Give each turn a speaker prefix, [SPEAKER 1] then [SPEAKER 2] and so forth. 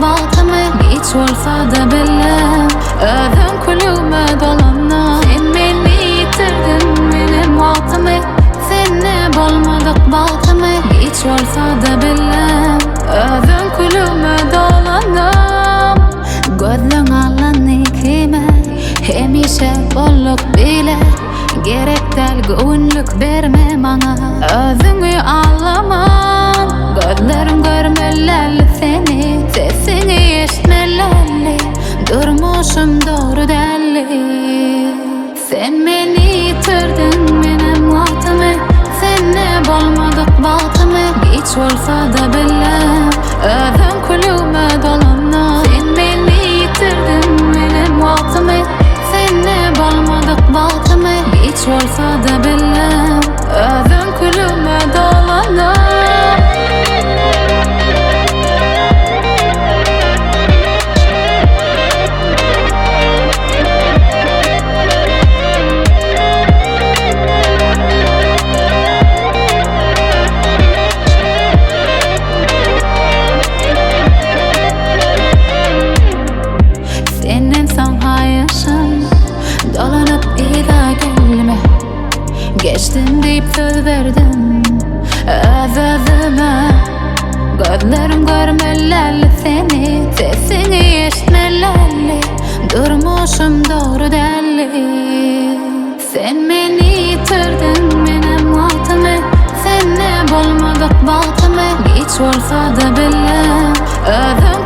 [SPEAKER 1] bagtymy Giç bolsa-da bile Özüm külügime dolandym Sen meni ýitirdiň menem wagtymy Sende bolmadyk bagtymy Giç bolsa-da bile Özüm külügime dolandym Gözleň allandy kime Hemişe bolduk bile Gerek däl göwünlik berme maňa Özüňi allaman Gözlerim görmeli seni Sesiňi eşitmeli Durmuşym dogry däldi Sen meni ýitirdiň menem wagtymy Sende bolmadyk bagtymy Giç bolsa-da bile Özüm külügime dolandym Sen meni ýitirdiň menem wagtymy Sende bolmadyk bagtymy Giç bolsa-da bile Özüm külügime dolandym. Senden soň haýyşym Dolanyp yza gelme Geçdim diýip söz berdim Öz-özüme Gözlerim görmeli seni Sesiňi eşitmeli Durmuşym dogry däldi Sen meni ýitirdiň menem wagtymy Sende bolmadyk bagtymy Giç bolsa-da bile Özüm.